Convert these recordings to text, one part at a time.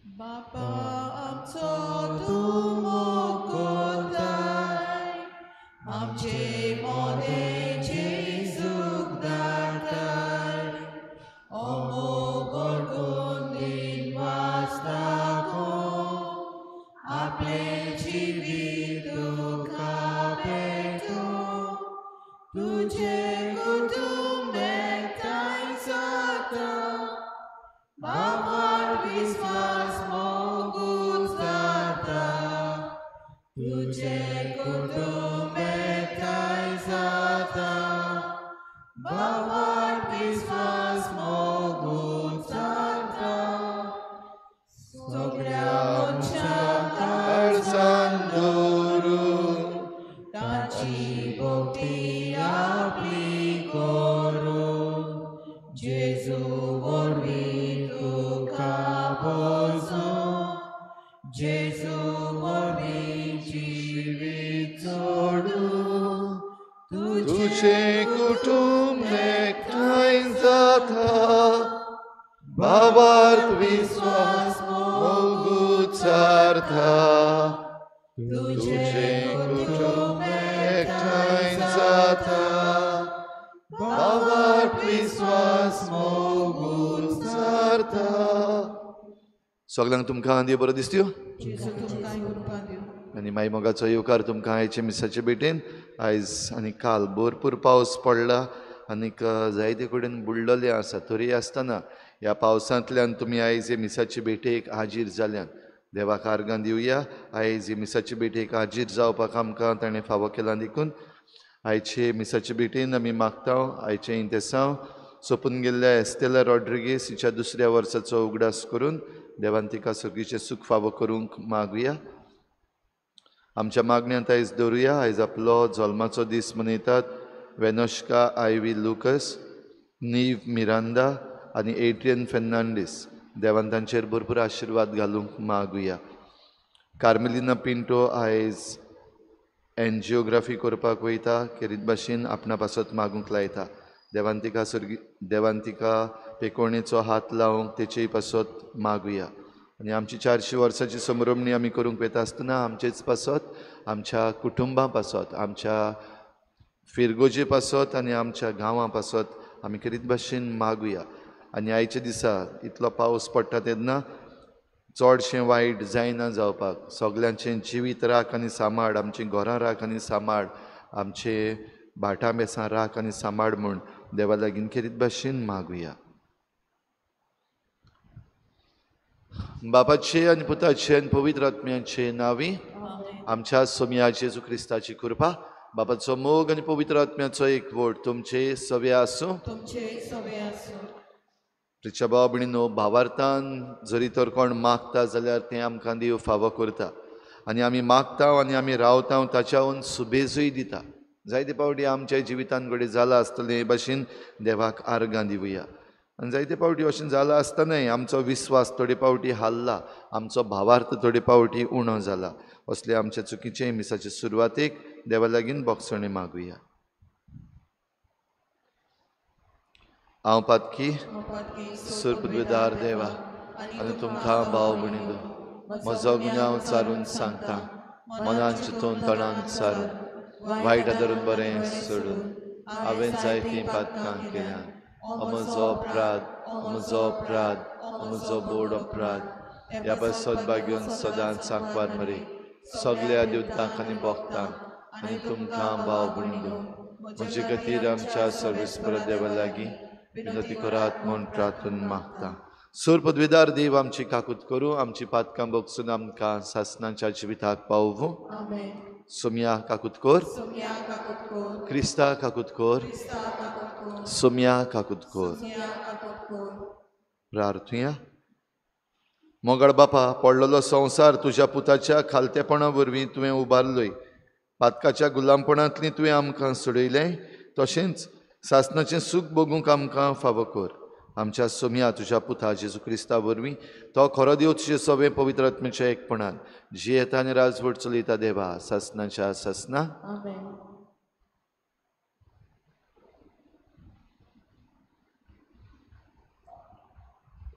बापा आमचो तूं मोग कोताय, आमचे मोदें जेजूक धाडटाय, हो मोग ओळखून दिनवास दाखोवंक आपलें जिवीत तुका भेटूंक, तुजें कुटुंब एकठांय जाता, बाबार विस्वास मोगूच जाता, तुजें कुटुंब एकठांय जाता, बाबार विस्वास मोगूच जाता, सगळ्या मनशांक काळजान दवरून ताची भक्ती आपली करूं, जेजू वरवीं तुका भजूं, जेजू वरवीं जिवीत जोडूं, तुजें कुटुंब एकठांय जाता, बाबार विस्वास मोगूच जाता, तुजें कुटुंब एकठांय जाता, बाबार विस्वास मोगूच जाता. सगळ्यांक तुमकां देव बरो दिसत्यो जेजू तुमकां कृपा दिवं. आनी माई मोगाचो येवकार तुमकां आयचे मिसाचे भेटेन. आयज आनी काल भरपूर पावस पडला आनीक जायते कडेन बुडलेले आसा, तरी आसतना ह्या पावसांतल्यान तुमी आयज हे मिसाचे भेटेक हाजीर जाल्यान देवाक आर्गां दिवया. आयज हे मिसाचे भेटेक हाजीर जावपाक आमकां ताणें फावो केला देखून आयचे मिसाचे भेटेन आमी मागता. आयचें इंतेसांव सोंपून गेल्ल्या एस्तेला रॉड्रिगीस हिच्या दुसऱ्या वर्साचो उगडास करून देवान तिका सगळीचें सूख फावो करूंक मागुया. आमच्या मागण्यांत आयज दवरुया. आयज आपलो जल्माचो दीस मनयतात वेनोश्का आयवी लुकस, नीव मिरांदा आनी एड्रियन फेर्नांडीस. देवान तांचेर भरपूर आशिर्वाद घालूंक मागुया. कार्मेलिना पिंटो आयज एन्जियोग्राफी करपाक वयता, खेरीत भाशेन आपणा पासत मागूंक लायता. देवान तिका सर्गी देवान तिका पेकोणेचो हात लावंक तेचेय पासत मागुया. आनी आमची 400 वर्सांची समरमणी आमी करूंक वता आसतना आमचेच पासत, आमच्या कुटुंबां पासत, आमच्या फिरगोजे पासत आनी आमच्या गांवां पासत आमी खेरीत भाशेन मागुया. आनी आयच्या दिसा इतलो पावस पडटा तेन्ना चडशें वायट जायना जावपाक सगल्यांचें जिवीत राख आनी सांबाळ, आमचीं घरां राख आनी सांबाळ, आमचे भाटां बेसां राख आनी सांबाळ म्हूण देवा लागीं खेरीत भाशेन मागुया. बापाचे आनी पुताचे आनी पवित्र आत्म्याचे नांवी आमच्या सोमया जेजू क्रिस्ताची कृपा, बापाचो मोग आनी पवित्र आत्म्याचो एकवट तुमचे सवे आसूं. तुमचे सवे आसूं. प्रिच्या भाव भयणीनो, भावार्थान जरी तर कोण मागता जाल्यार तें आमकां देव फावो करता आनी आमी मागता आनी आमी रावता ताच्याहून सुबेजूय दिता. जायते फावटी आमच्या जिवितान घडये जालां आसतलें हे भाशेन देवाक आर्गां दिवया. आनी जायते फावटी अशें जालां आसतनाय आमचो विस्वास थोडे फावटी हाल्ला, आमचो भावार्थ थोडे फावटी उणो जाला. असले आमच्या चुकीचे मिसाचे सुरवातेक देवा लागीं बोगसणें मागुया. हांव पातकी सुरपदवेदार देवा आनी तुमकां भाव भयणीनो म्हजो गुन्यांव चारून सांगता, मनान चिंतून तणान सारून वायट धरून बरें सोडून हांवें जायतीं पातकां केल्यां. म्हजो अपराध, म्हजो अपराध, म्हजो बोड अपराध. ह्या पासत भाग्योन सदांच सांकवार मरे सगल्या देवतांक आनी भक्तांक आनी तुमकां भाव भयणीनो म्हजे खातीर आमच्या सर्वेस्पर देवा लागीं विनती करात म्हूण प्रार्थना मागता. सूर पदवीदार देव आमची काकूत करूं, आमची पातकां बगसून आमकां सासनाच्या जिविताक पावोवं. सोमया काकूत कर, क्रिस्ता काकूत कर, सोमया काकूत कर. प्रार्थुया. मोगाळ बापा, पडलेलो संवसार तुज्या पुताच्या खालतेपणा वरवीं तुवें उबारलोय. पातकाच्या गुलामपणांतली तुवें आमकां सोडयलें, तशेंच सासनाचें सूख भोगूंक आमकां फावो कर. आमच्या सोमया तुज्या पुता जेजू क्रिस्ता वरवीं तो खरो देव तुजे सगळें पवित्र आत्म्याच्या एकपणान जियेता आनी राजवट चलयता देवा सासनाच्या सासना.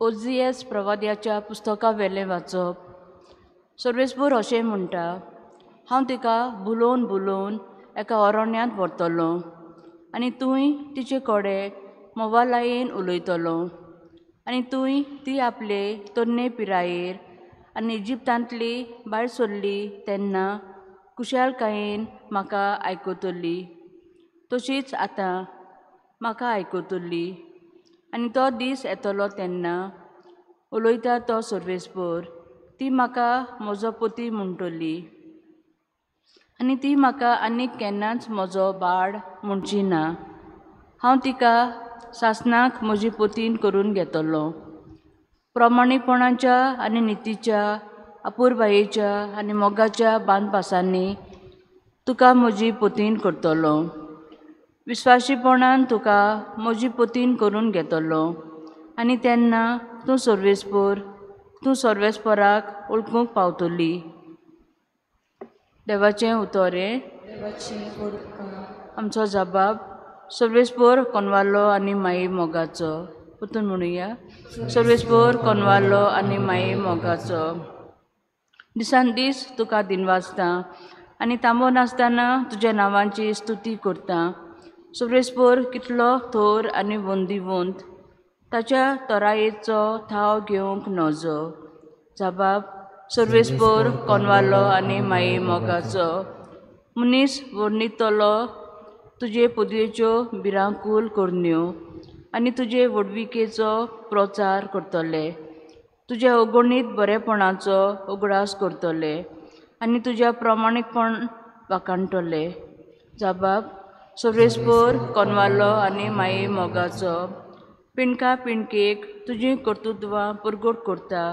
ओझियस प्रवाद्याच्या पुस्तका वेलें वाचप. सर्वेस्पोर अशें म्हणटा, हांव तिका बुलोवन बुलोवन एका अरण्यांत व्हरतलो आनी तूंय तिचे कडेन मोवालायेन उलयतलो आनी तूंय ती आपले तरणे पिरायेर आनी इजिप्तांतली भायर सरली तेन्ना कुशालकायेन म्हाका आयकतली, तशीच आतां म्हाका आयकतली. आनी तो दीस येतलो तेन्ना उलयता तो सर्वेस्पोर, ती म्हाका म्हजो पती म्हणटली आनी ती म्हाका आनीक केन्नाच म्हजो बाळ म्हणची ना. हांव तिका सासणाक म्हजी पतीन करून घेतलो. प्रमाणीकपणाच्या आनी नितीच्या, अपुरबायेच्या आनी मोगाच्या बांदपासांनी तुका म्हजी पतीन करतलो. विस्वाशीपणान तुका म्हजी पतीन करून घेतलो आनी तेन्ना तूं सर्वेस्पोर, तूं सर्वेस्पोराक वळखूंक पावतली. देवाचें उतर हें. आमचो जबाब सर्वेस्पोर कोनवालो आनी माई मोगाचो. परतून म्हणुया, सर्वेस्पोर कोनवालो आनी माई मोगाचो. दिसान दीस तुका दिनवासता आनी थांबो नासतना तुज्या नांवाची स्तुती करता. सर्वेस्पोर कितलो थोर आनी वंदीवंत, ताच्या तरायेचो थाव घेवंक नजो. जबाब सर्वेस्पोर कोनवालो आनी माई मोगाचो. मनीस वर्णितलो तुजे पदवेच्यो भिरांकूल करण्यो आनी तुजे व्हडविकेचो प्रचार करतले. तुज्या अगणीत बरेपणाचो उगडास करतले आनी तुज्या प्रमाणीकपण वाखाणटले. जबाब सर्वेस्पोर कोनवालो आनी माई मोगाचो. पिणका पिणकेक तुजीं कर्तृत्वां परगट करता.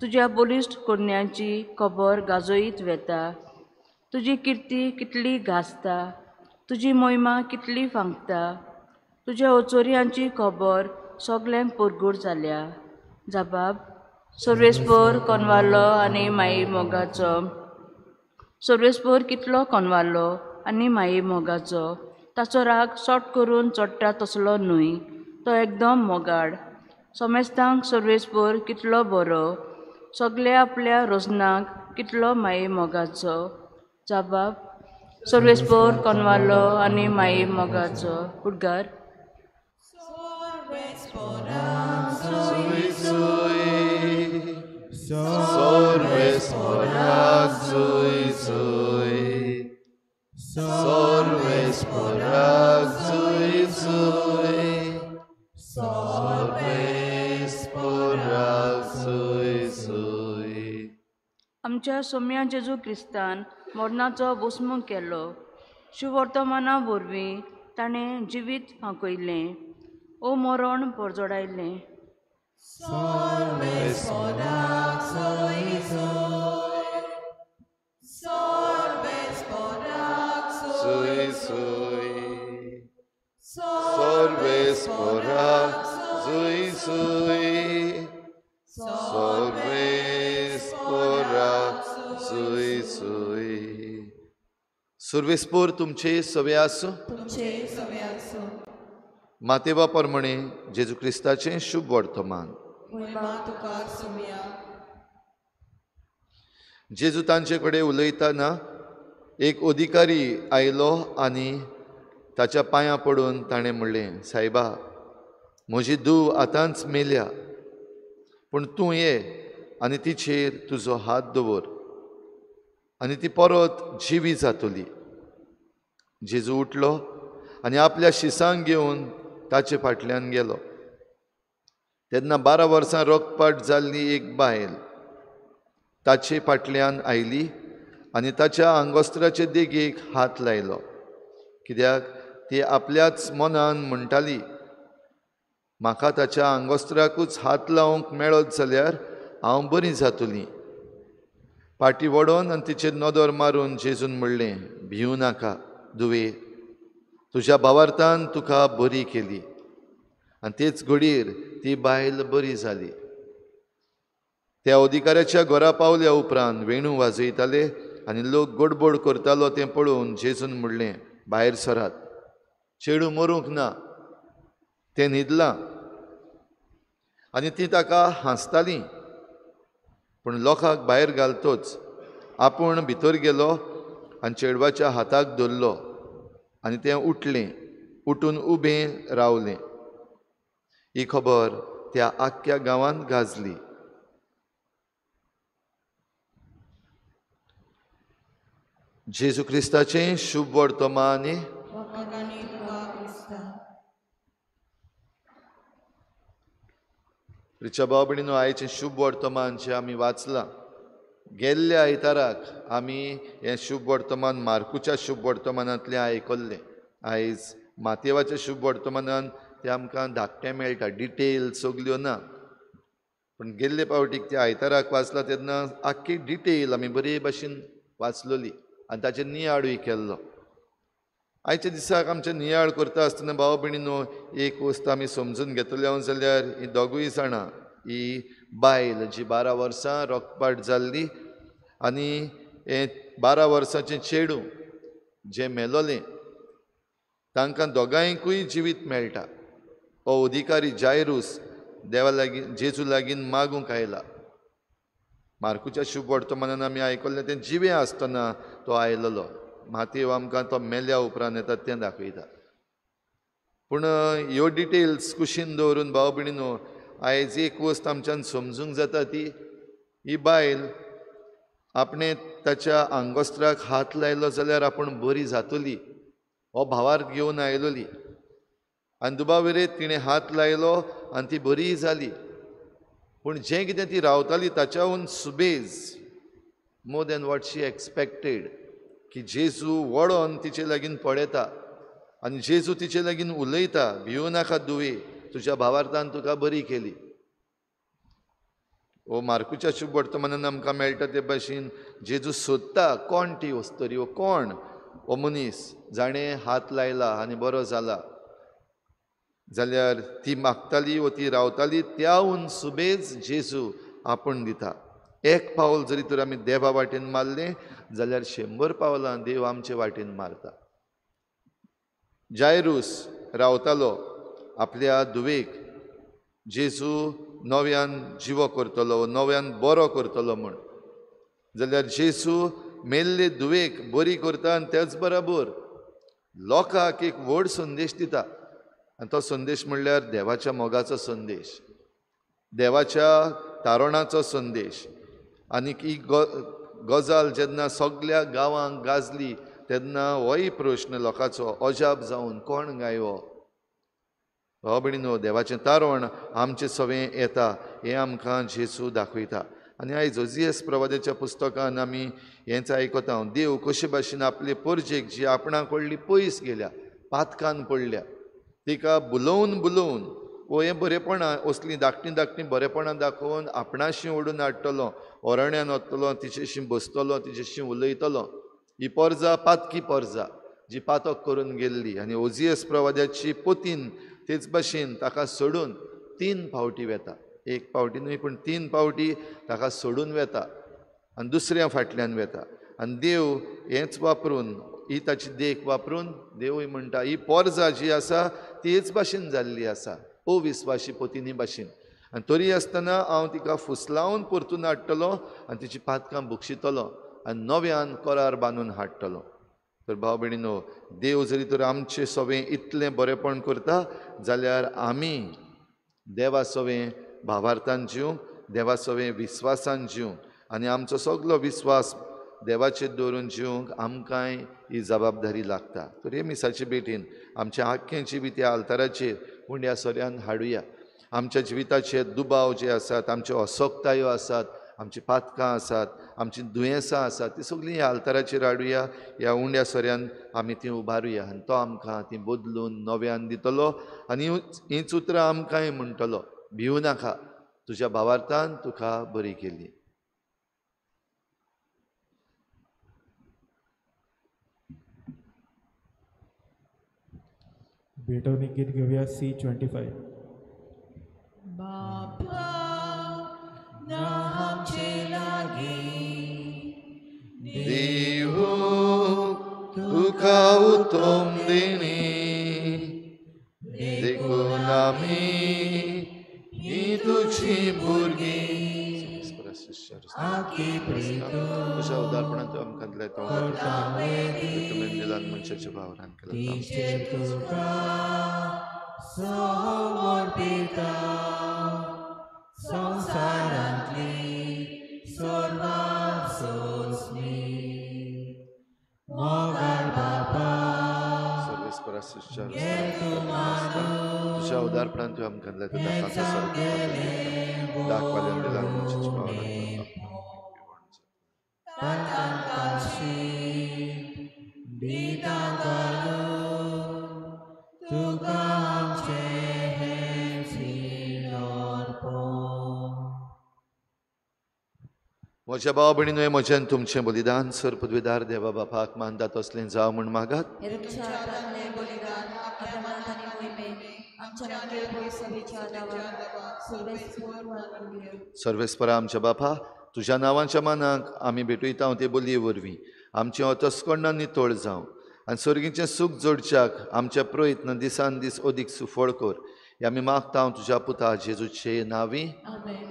तुज्या बलिश्ट करण्यांची खबर गाजयत वेता. तुजी किर्ती कितली गाजता, तुजी मोहिमा कितली फांकता. तुज्या अचोर्यांची खबर सगल्यांक परगट जाल्या. जबाब सर्वेस्पोर कोनवालो आनी माई मोगाचो. सर्वेस्पोर कितलो कोनवालो आनी माई मोगाचो. ताचो राग सट करून चडटा तसलो न्हय, तो एकदम मोगाड. समेस्तांक सर्वेस्पोर कितलो बरो, सगल्या आपल्या रोजनाक कितलो माई मोगाचो. जबाब सर्वेस्पोर कोनवालो आनी माई मोगाचो. उद्गार. आमच्या सोम्या जेजू क्रिस्तान मरणाचो भस्म केलो. शुवर्तमाना वरवीं ताणें जिवीत फांकयलें, ओ मरण परजडायलें. सर्वेस्पोर तुमचे सवे आसूं. मातेवा प्रमाणे जेजू क्रिस्ताचें शुभ वर्तमान. जेजू तांचे कडेन उलयतना एक अधिकारी आयलो आनी ताच्या पांयां पडून ताणें म्हणलें, सायबा, म्हजी धूव आतांच मेल्या, पूण तूं ये आनी तिचेर तुजो हात दवर आनी ती परत जिवी जातली. जेजू उठलो आनी आपल्या शिसांक घेवन ताचे फाटल्यान गेलो. तेन्ना 12 वर्सां रक्तपाट जाल्ली एक बायल ताचे फाटल्यान आयली आनी ताच्या आंगोस्त्राचे देगेक हात लायलो, कित्याक ती आपल्याच मनान म्हणटाली, म्हाका ताच्या आंगोस्त्राकूच हात लावंक मेळत जाल्यार हांव बरी जातली. फाटी वडोवन आनी तिचेर नदर मारून जेजून म्हणलें, भिवू नाका दुवे, तुज्या भावार्थान तुका बरी केली. आनी तेच घडयेर ती बायल बरी जाली. त्या अधिकाऱ्याच्या घरा पावल्या उपरांत वेणू वाजयताले आनी लोक गडबड करतालो तें पळोवन जेजून म्हणलें, भायर सरात, चेडूं मरूंक ना, तें न्हिदलां. आनी ती ताका हांसताली. पूण लोकांक भायर घालतोच आपूण भितर गेलो आनी चेडवाच्या हाताक धरलो आनी तें उठलें, उठून उबें रावलें. ही खबर त्या आख्ख्या गांवांत गाजली. जेजू क्रिस्ताचें शुभ वर्तमान. रिचा भाव भयणीनो, आयचें शुभ वर्तमान जें आमी वाचलां, गेल्ल्या आयताराक आमी हें शुभ वर्तमान मार्कुच्या शुभ वर्तमानांतलें आयकल्लें. आयज मातेवाच्या शुभ वर्तमानान तें आमकां धाकटें मेळटा, डिटेल सगल्यो ना. पूण गेल्ले पावटीक त्या आयताराक वाचलां तेन्ना आख्खी डिटेल आमी बरे भाशेन वाचलोली आनी ताचेर नियाळूय केल्लो. आयच्या दिसाक आमचें नियाळ करता आसतना भाव भयणीनो, एक वस्त आमी समजून घेतले जाल्यार ही दोगूय जाणां, ही बायल जी 12 वर्सां रोखपाट जाल्ली आनी हें 12 वर्सांचें चेडूं जें मेलोलें, तांकां दोगांयकूय जिवीत मेळटा. हो अधिकारी जायरूस देवा लागीं, जेजू लागीं मागूंक आयला. मार्कुच्या शुभ वर्तमानान आमी आयकल्लें तें जिवें आसतना तो आयलेलो. मातेव आमकां तो मेल्या उपरांत येता तें दाखयता. पूण ह्यो डिटेल्स कुशीन दवरून भाव भयणीनो, आयज एक वस्त आमच्यान समजूंक जाता, ती ही बायल आपणें ताच्या आंगोस्त्राक हात लायलो जाल्यार आपूण बरी जातली हो भावार्थ घेवन आयलोली. आनी दुबाविरेत तिणें हात लायलो आनी ती बरी जाली. पूण जें कितें ती रावताली ताच्याहून सुबेज, more than what she expected, की जेजू वळोन तिचे लागीं पळयता आनी जेजू तिचे लागीं उलयता, भिवू नाका दुवे, तुज्या भावार्थान तुका बरी केली. ओ मार्कुच्या शुभ वर्तमानान आमकां मेळटा ते भाशेन जेजू सोदता कोण ती वस्तरी, वो कोण हो मनीस जाणें हात लायला आनी बरो जाला. जाल्यार ती मागताली वो ती रावताली त्याहून सुबेज जेजू आपूण दिता. एक पावल जरी तर आमी देवा वाटेन मारलें जाल्यार 100 पावलां देव आमचे वाटेन मारता. जायरूस रावतालो आपल्या धुवेक जेजू नव्यान जिवो करतलो, नव्यान बरो करतलो म्हूण. जाल्यार जेजू मेल्ले धुवेक बरी करता आनी त्याच बराबर लोकांक एक व्हड संदेश दिता. आनी तो संदेश म्हणल्यार देवाच्या मोगाचो संदेश, देवाच्या तारणाचो संदेश. आनी ही गजाल जेन्ना सगल्या गांवांक गाजली तेन्ना होय प्रश्न लोकांचो अजाप जावन कोण गायो. भाव भयणीनो, देवाचें तारण आमचें सवें येता हें आमकां जेजू दाखयता. आनी आयज ओजियस प्रवादाच्या पुस्तकान आमी हेंच आयकता, देव कशे भाशेन आपले परजेक जी आपणा कडली पयस गेल्या, पातकान पडल्या, तिका बुलोवन बुलोवन वो हें बरेपणां असलीं धाकटीं धाकटीं बरेपणां दाखोवन आपणाशी ओडून हाडटलो, अरण्यान वतलो, तिचेशी बसतलो, तिचेशी उलयतलो. ही पोरजा पातकी पोरजा जी पातक करून गेल्ली. आनी ओजियस प्रवाद्याची पोतीन तेच भाशेन ताका सोडून 3 फावटी वेता, एक फावटी न्हय पूण 3 फावटी ताका सोडून वेता आनी दुसऱ्या फाटल्यान वेता. आनी देव हेंच वापरून, ही ताची देख वापरून देवूय म्हणटा ही पोरजा जी आसा ती हेच भाशेन जाल्ली आसा, अविस्वाशी पोतिनी भाशेन. आनी तरी आसतना हांव तिका फुसलावन परतून हाडटलो आनी तिची पातकां बक्षितलो आनी नव्यान करार बांदून हाडटलो. तर भाव भयणीनो, देव जरी तर आमचें सवें इतलें बरेपण करता जाल्यार आमी देवा सवें भावार्थान जिवंक, देवा सवें विस्वासान जिवंक आनी आमचो सगलो विस्वास देवाचेर दवरून जिवंक आमकांय ही जबाबदारी लागता. तर हे मिसाचे भेटीन आमच्या आख्खें जिवीत ह्या आल्ताराचेर उंड्या सोऱ्यान हाडुया. आमच्या जिविताचे दुबाव जे आसात, आमच्यो असक्तायो आसात, आमची पातकां आसात, आमची दुयेंसां आसात, ती सगळीं ह्या आल्ताराचेर हाडुया. ह्या उंड्या सोऱ्यान आमी ती उबारुया आनी तो आमकां ती बदलून नव्यान दितलो. आनी हींच उतरां आमकांय म्हणटलो, भिवू नाका, तुज्या भावार्थान तुका बरी केली. भेटवणी गीत घेऊया C25. बापा ना आमचे लागीं देव तुका उत्तम दिणी, देखून आमी ही तुजी तुज्या उदारपणान तूं आमकां दिलें तो तुवें दिलान मनशाच्या भावरान केलां संवसारांतली सर्वां सोंसणी मोगाळ बाबा तुज्या उदारपणान तूं आमकां दिलें तो दाकाचो स्वर्ग दाखवाल्यान दिलान मनशाच्या भावरान म्हज्या भाव भयणीनो, म्हज्यान तुमचें बलिदान सर पदवीदार देवा बापाक मानता तसलें जावं म्हूण मागात. सर्वेस्परा आमच्या बापा, तुज्या नांवाच्या मानाक आमी भेटयता ते बोलये वरवीं आमचें अतस्कर्णां नितळ जावं आनी सर्गीचें सूख जोडच्याक आमचे प्रयत्न दिसान दीस अदीक सुफळ कर. हे आमी मागता तुज्या पुता जेजूचे नांवी.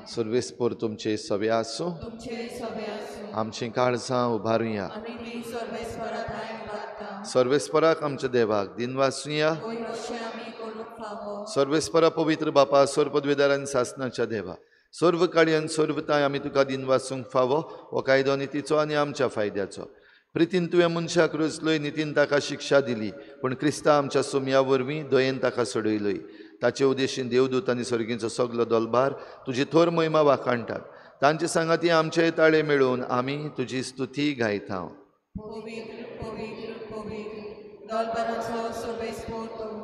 सर्वेस्पर तुमचे सवे आसूं. आमचीं काळजां उबारुया. सर्वेस्पराक आमच्या देवाक दिनवासुया. सर्वेस्परा पवित्र बापा, सर्व पदवीदार आनी सासनाच्या देवा, सर्व काळी आनी सर्वताय आमी तुका दिनवासूंक फावो. हो कायदो नितीचो आनी आमच्या फायद्याचो. प्रितीन तुवें मनशाक रचलोय, नितीन ताका शिक्षा दिली, पूण क्रिस्ता आमच्या सोमया वरवीं दयेन ताका सोडयलोय. ताचे उद्देशीन देवदूत आनी सर्गींचो सगलो दलबार तुजी थोर महिमा वाखाणटात. तांचे सांगाती आमचे ताळे मेळोवन आमी तुजी स्तुती गायता. पवित्र पवित्र पवित्र दलबाराचो सर्वेस्पर तूं,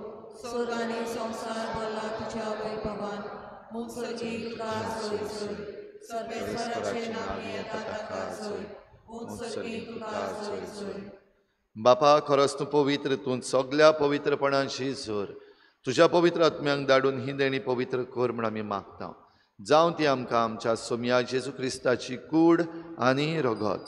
स्वर्ग आनी संवसार भरला तुज्या वैभवान. म्हूण सर्गी तुका जोय जोय, सर्वेस्पराचे नांव येता ताका जोय, म्हूण सर्गी तुका जोय जोय. बापा, खरोच तूं पवित्र, तूं सगल्या पवित्रपणांशी जोर. तुज्या पवित्र आत्म्यांक धाडून ही देणी पवित्र कर म्हूण आमी मागता. जावं ती आमकां आमच्या सोमया जेजू क्रिस्ताची कूड आनी रगत.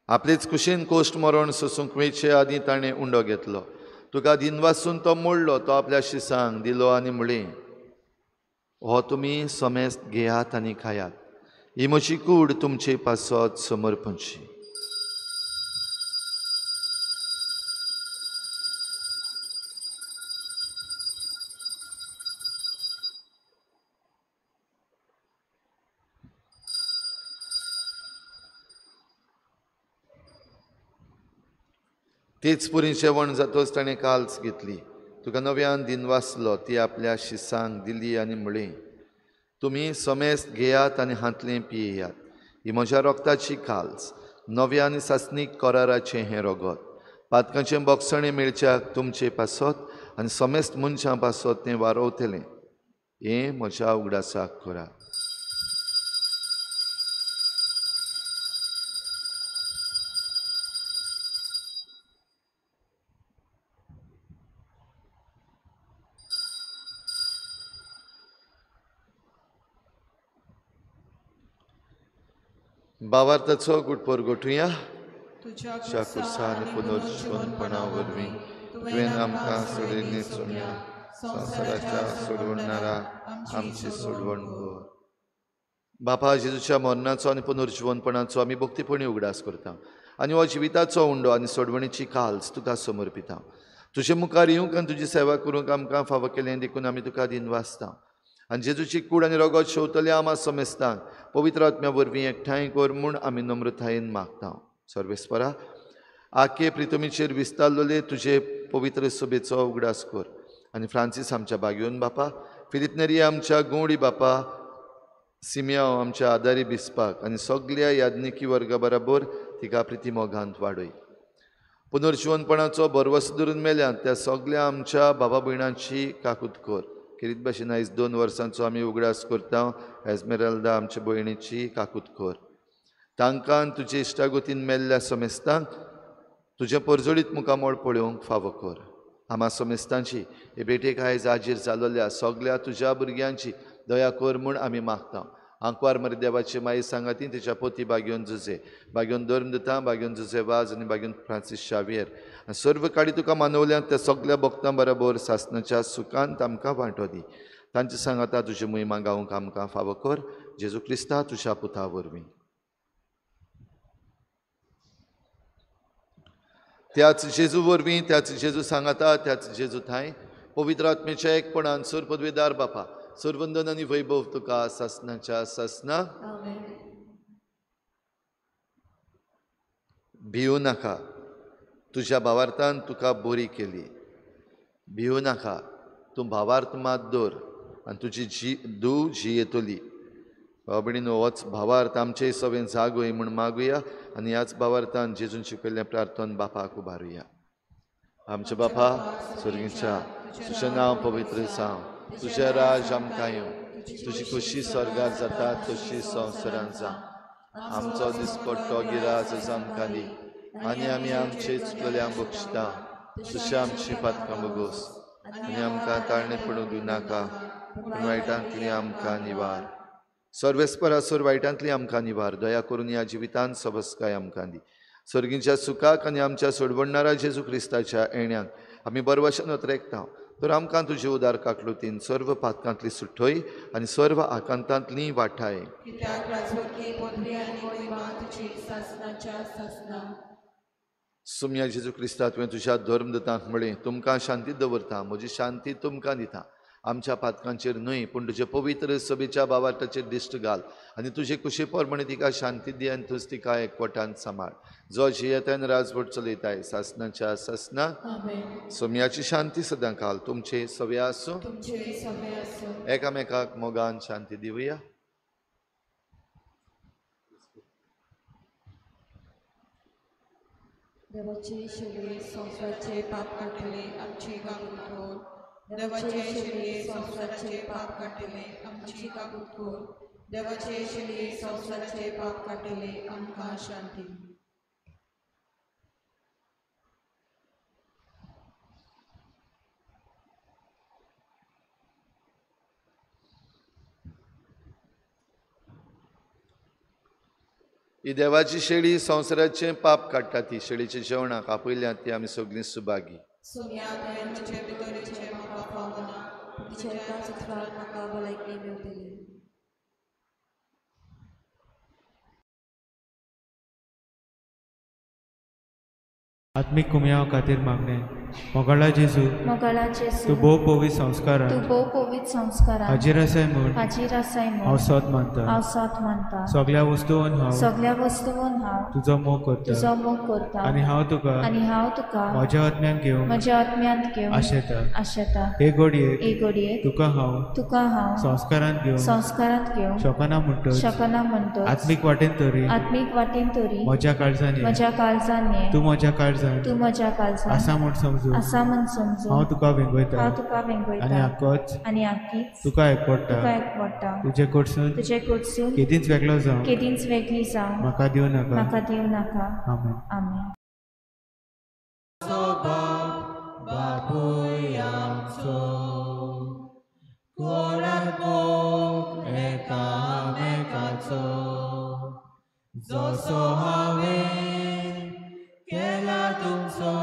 आपलेच कुशीन कोश्ट मरण सोसूंक वेचे आदीं ताणें उंडो घेतलो. तुका दिनवासून तो मोडलो, तो आपल्या शिसांक दिलो आनी म्हणलें, हो तुमी समेस्त घेयात आनी खायात. ही म्हजी कूड तुमचे पासत समर्पणची. तेच पुरी जेवण जातच ताणें काल्स घेतली, तुका नव्यान दिनवासलो, ती आपल्या शिसांक दिली आनी म्हणलें, तुमी समेस्त घेयात आनी हांतलें पियेयात. ही म्हज्या रोगताची काल्स, नव्या आनी सासणीक कराराचें हें रगत. पातकांचें बोगसणें मेळच्याक तुमचे पासत आनी समेस्त मनशां पासत तें वारोवतलें. हें म्हज्या उगडासाक करात. बावार्थाचो गुटपोर गोठुया. तुज्या खुर्सा आनी पुनर्जिवनपणा वरवीं तुवें आमकां सोडयल्ली सोम्या, संवसाराच्या सोडवणारा आमची सोडवण कर. बापा, जेजूच्या मरणाचो आनी पुनर्जिवनपणाचो आमी भक्तीपणी उगडास करता आनी हो जिविताचो उंडो आनी सोडवणीची काल्स तुका समर्पिता. तुजे मुखार येवंक आनी तुजी सेवा करूंक आमकां फावो केलें देखून आमी तुका दिनवासता. आनी जेजूची कूड आनी रगत शेवतले आमा समेस्तांक पवित्र आत्म्या वरवीं एकठांय कर म्हूण आमी नम्रतायेन मागता. सर्वेस्परा, आके प्रितमीचेर विस्तारलेले तुजे पवित्र सभेचो उगडास कर आनी फ्रांसीस आमच्या बागयोन बापा, फिलीप नेरी आमच्या गोंडी बापा, सिमियांव आमच्या आदारी बिस्पाक आनी सगल्या याज्ञिकी वर्गा बराबर तिका प्रिती मोगांत वाडय. पुनर्जिवनपणाचो भरवस धरून मेल्यात त्या सगल्या आमच्या बाबा भयणांची काकूत कर. खेरीत भाशेन आयज 2 वर्सांचो आमी उगडास करता एजमेरल्दा आमच्या भयणीची काकूत कर. तांकां तुजे इश्टागोतीन मेल्ल्या समेस्तांक तुजें परजळीत मुखामळ पळोवंक फावो कर. आमा समेस्तांची हे भेटेक आयज आजीर जालोल्या सगल्या तुज्या भुरग्यांची दया कर म्हूण आमी मागता. आंकवार मरे देवाची माई सांगाती तेच्या पोती बागेवन जुजे, बागेवन धर्म दिता, बागेवन जुजे वाज आनी बागेवन फ्रांसीस शावियर आनी सर्व काडी तुका मानवल्यात त्या सगल्या भक्तां बरोबर सासणाच्या सुखांत आमकां वांटो दी. तांचे सांगाता तुजी महिमा गावंक आमकां फावो कर, जेजू क्रिस्ता तुज्या पुता वरवीं. त्याच जेजू वरवीं, त्याच जेजू सांगाता, त्याच जेजू थांय पवित्र आत्मेच्या एकपणान सर पदवेदार बापा, सरवंदन आनी वैभव तुका सासणाच्या सासना. भिवू नाका, तुज्या भावार्थान तुका बरी केली. भिवू नाका, तूं भावार्थ मात दवर आनी तुजी जी धूव जियेतली. भाव भयणीनो, होच भावार्थ आमचे सवें जागोय म्हूण मागुया आनी ह्याच भावार्थान जेजून शिकयल्लें प्रार्थन बापाक उबारुया. आमच्या बापा स्वर्गीच्या, तुजें नांव पवित्र जावं, तुजें राज आमकां येवं, तुजी खुशी स्वर्गार जाता तशी संवसारांत जावं. आमचो दिसपट्टो गिराज आमकां दी आनी आमी आमचे चुकलेल्यांक बक्षिता, तशें आमची पातकां बगोस आनी आमकां ताळणे पडूंक दिवनाका, पूण वायटांतली आमकां निवार. सर्वेस्परासर वायटांतली आमकां निवार. दया करून ह्या जिवितांत सबसकाय आमकां दी. सर्गीच्या सुखाक आनी आमच्या सोडवणणारा जेजू क्रिस्ताच्या येण्याक आमी बरवशन अत्रेकता, तर आमकां तुजे उदार काकलुतीन सर्व पातकांतली सुठय आनी सर्व आकांतांतली वाठाय. सुम्या जेजू क्रिस्ता, तुवें तुज्या धर्मदूतांक म्हळें, तुमकां शांती दवरता, म्हजी शांती तुमकां दिता. आमच्या पातकांचेर न्हय पूण तुजे पवित्र सभेच्या भावार्थाचेर दिश्ट घाल आनी तुजे कुशी प्रमाणे तिका शांती दी आनी तूंच तिका एकवटान सांबाळ, जो जियेतान राजवट चलयताय सासणाच्या सासना. सोम्याची शांती सदां काल तुमचे सवे आसूं. एकामेकाक मोगान शांती दिवया. देवाचे शरीर संवसाराचे पाप काडटले आमची काकूट कर. देवाचे शरीर संवसाराचे पाप काडटले आमची काकूट कर. देवाचे शरीर संवसाराचे पाप काडटले आमकां शांती. ही देवाची शेळी संवसाराचें पाप काडटा, ती शेळीच्या जेवणाक आपयल्या ती आमी सगळीं सुभागी. आत्मीक कुमयाव खातीर मागणें. मोगाळा जेजू, तूं भोव पवित्र संस्कारान हाजीर आसाय म्हूण हांव सत मानता. सगल्या वस्तून हांव तुजो मोग करता आनी हांव तुका म्हज्या आत्म्यान घेवन आशेता. हे घडयेक तुका हांव संस्कारांत घेवन शकना म्हणटच आत्मीक वाटेन तरी म्हज्या काळजान ये, तूं म्हज्या काळजान आसा म्हूण समजून हांव तुका वेंगयता आनी आक्कीच तुका एकवटा. तुजे कडसून केदींच वेगळो जावं म्हाका दिवं नाका. आमेन. आमेन. बापूय आमचो कोणाक मोग एकामेकाचो, जसो हांवें केला तुमचो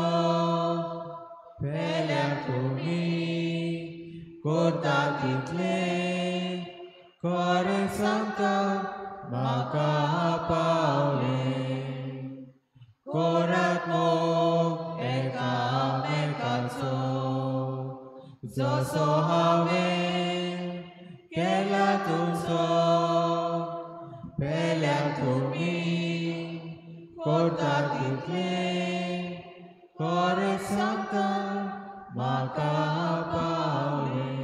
पेल्या तुमी करता तितले खरें सांगता म्हाका पावलें. कोणाक मोग एकामेकाचो, जसो हांवें केला तुमचो पेल्या तुमी करता तितले खरें सांगता म्हाका पावलें.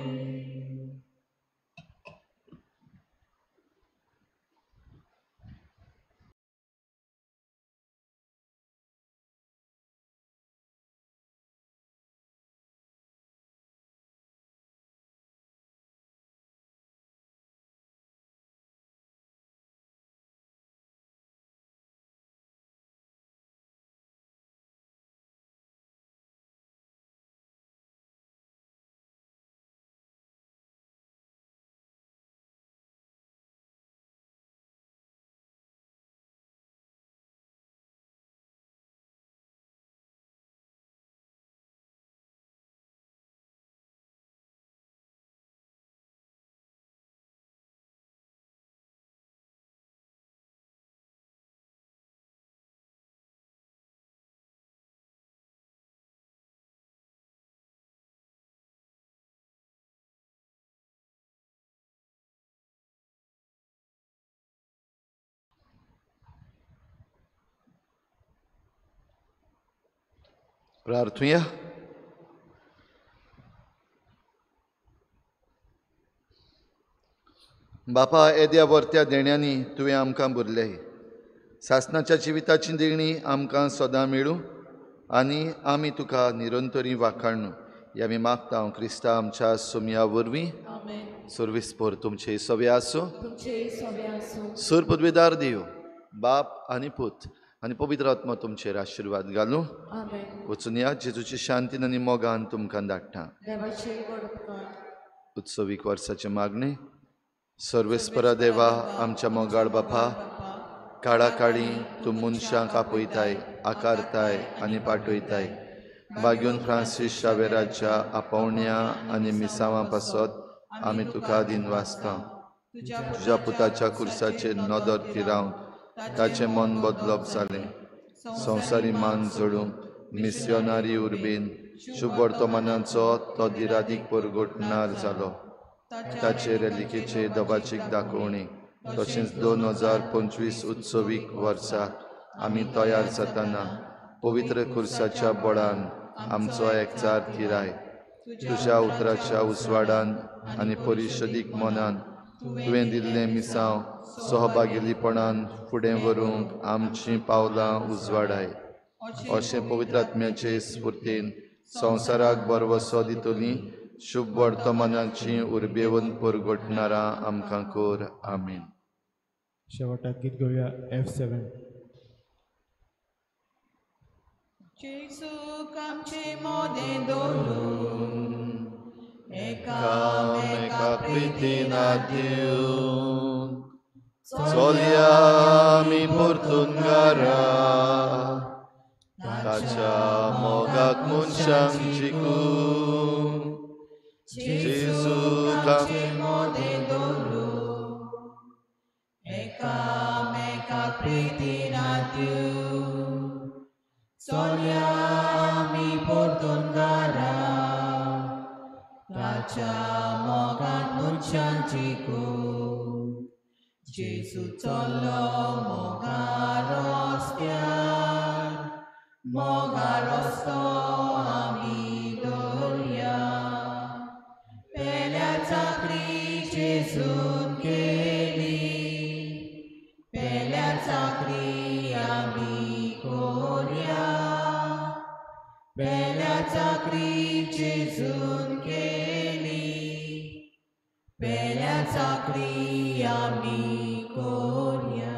प्रार्थुया. बापा, येद्या वर्त्या देण्यांनी तुवें आमकां भरले. सासणाच्या जिविताची देणी आमकां सदां मेळूं आनी आमी तुका निरंतरी वाखाणू. हे आमी मागता क्रिस्ता आमच्या सोमया वरवीं. सर्विसपोर तुमचे सवे आसूं. सूर पदवेदार देव बाप आनी पूत आनी पवित्र आत्मा तुमचेर आशिर्वाद घालूं. वचून या जेजूची शांतीन आनी मोगान तुमकां धाडटा. उत्सवीक वर्साचे मागणें. सर्वेस्परा देवा, आमच्या मोगाळ बापा, काळा काळी तूं मनशांक आपयताय, आकारताय आनी पाठयताय. बाग्यून फ्रांसीस शावेराच्या आपोवण्या आनी मिसांवां पासत आमी तुका दिनवासता. तुज्या पुताच्या कुर्साचेर नदर थिरावन ताचें मन बदलप जालें. संवसारी मान जोडूंक मिसियोनारी उर्बेन शुभ वर्तमानाचो तो दिरादीक परगटणार जालो. ताचे रेलिकेचे दबाचीक दाखोवणी तशेंच 2025 उत्सवीक वर्साक आमी तयार जातना पवित्र कुर्साच्या बळान आमचो एकचार थिराय. तुज्या उतराच्या उजवाडान आनी परिशदीक मनान तुवें दिल्लें मिसांव सहभागीपणान फुडें व्हरूंक आमचीं पावलां उजवाडाय. अशें पवित्र आत्म्याचे स्फुर्तीन संवसाराक बरवसो दितली शुभ वर्तमानाची उर्बेवन परगटणारां आमकां कर. आमीन. शेवटाक गीत घेवया F7. जेजूक आमचे मोदें दवरून एकामेका प्रितीन दिवन चलया आमी परतून घरा ताच्या मोगाक मनशांक जिखून. जेजूक आमचे मोदें दवरून एकामेका प्रितीन दिवन चलया आमी परतून घरा ताच्या मोगान मनशांक जिखून. जेजू चल्लो मोगा रस्त्यार, मोगा रस्तो आमी दवरया. पेल्या चाकरी जेजून केली, पेल्या चाकरी आमी कोरया. पेल्या चाकरी जेजून केली, पेल्या चाकरी आमी कोरया.